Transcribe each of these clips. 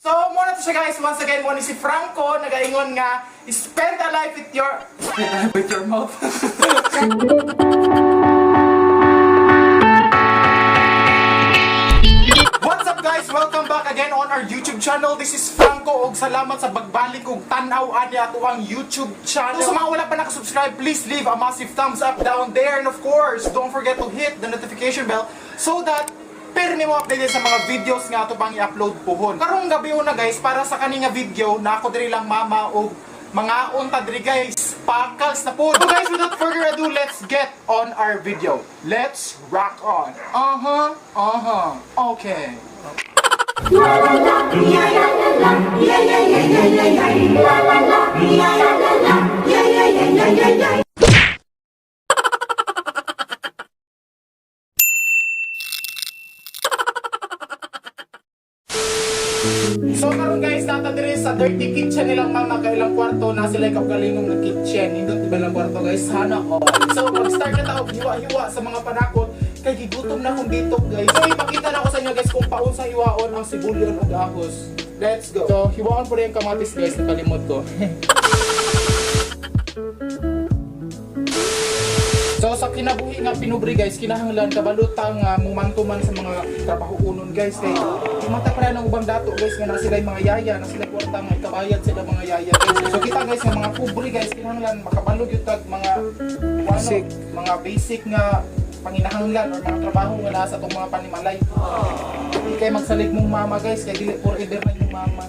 So, mao na to siya, guys. Once again, mao ni si Franco, nagaingon nga, spend a life with your... Spend a life with your mouth. What's up, guys? Welcome back again on our YouTube channel. This is Franco og salamat sa pagbalik og tan-aw ani ato ang YouTube channel. So, sa mga wala pa nakasubscribe, please leave a massive thumbs up down there and, of course, don't forget to hit the notification bell so that permi mo updated sa mga videos nga ato pang i-upload pohon. Karong gabi na, guys, para sa kani nga video na ako diri lang mama og mga unta diri, guys, pakals na po. So guys, without further ado, let's get on our video. Let's rock on. Uh-huh. Okay. La la la, ya la la la, ya ya ya ya ya ya, la la la, ya la la la, ya ya ya ya ya ya. So karon, guys, naa ta diri sa dirty kitchen nilang mama kay ilang kwarto na sila kaugalingong nga kitchen. Nindot diba ilang kwarto, guys? Sana all. So mag-start na ta og hiwa-hiwa sa mga panakot kay gigutom na akong bitok, guys. So ipakita na ko sa inyo, guys, kung paunsa hiwaon ang sibulyon ug ahos. Let's go. So hiwaon po rin yung kamatis, guys, nakalimot ko. So sa kinabuhi nga pinubre, guys, kinahanglan kabalo ta nga mumantuman sa mga trabaho unon, guys, kay mata pa ng ubang dato, guys, nga na sila mga yaya, na sila kwarta nga ikabayad sila mga yaya, guys. So kita, guys, nga mga pobre, guys, kinahanglan makabalo gyud tag mga basic, mga basic nga panginahanglan or mga trabaho nga naa sa atong mga panimalay. Di kay magsalig mong mama, guys, kay dili forever na inyong mama.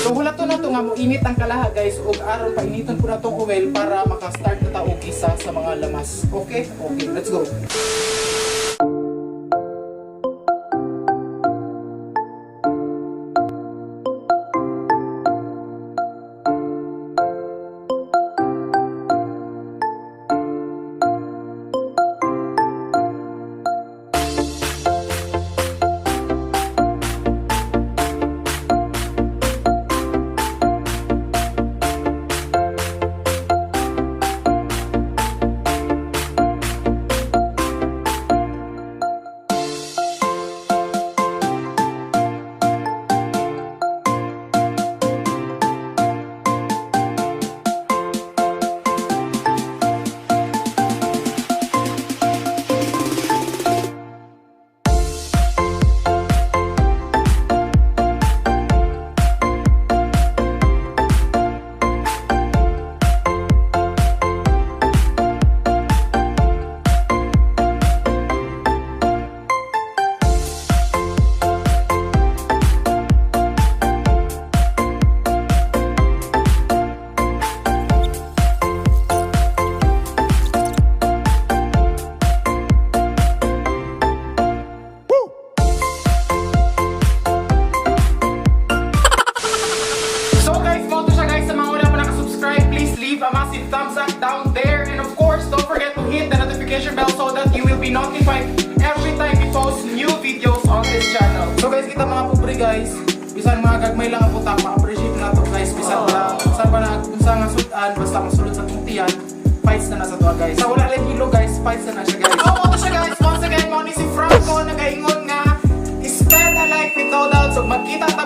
So hulaton na to nga mo init ang kalaha, guys, ug aron painiton po na tong oil para maka-start na ta og isa sa mga lamas. Okay? Okay, let's go. So guys, mao to siya, guys. Sa mga wala pa nakasubscribe, please leave a massive thumbs up down there. And of course, don't forget to hit the notification bell so that you will be notified every time we post new videos on this channel. So guys, kita mga pobre, guys, bisan mga gagmay lang ang butang, ma-appreciate na to, guys. Bisan na, bisan pa na, unsa nga sudan, basta masulod sa atong tiyan, fights na na sa to, guys. Sa wala lang hilo, guys, fights na na siya, guys. So mao to siya, guys. Once again, mao ni si Franco nagaingon nga, spend a life with no doubts. So magkita ta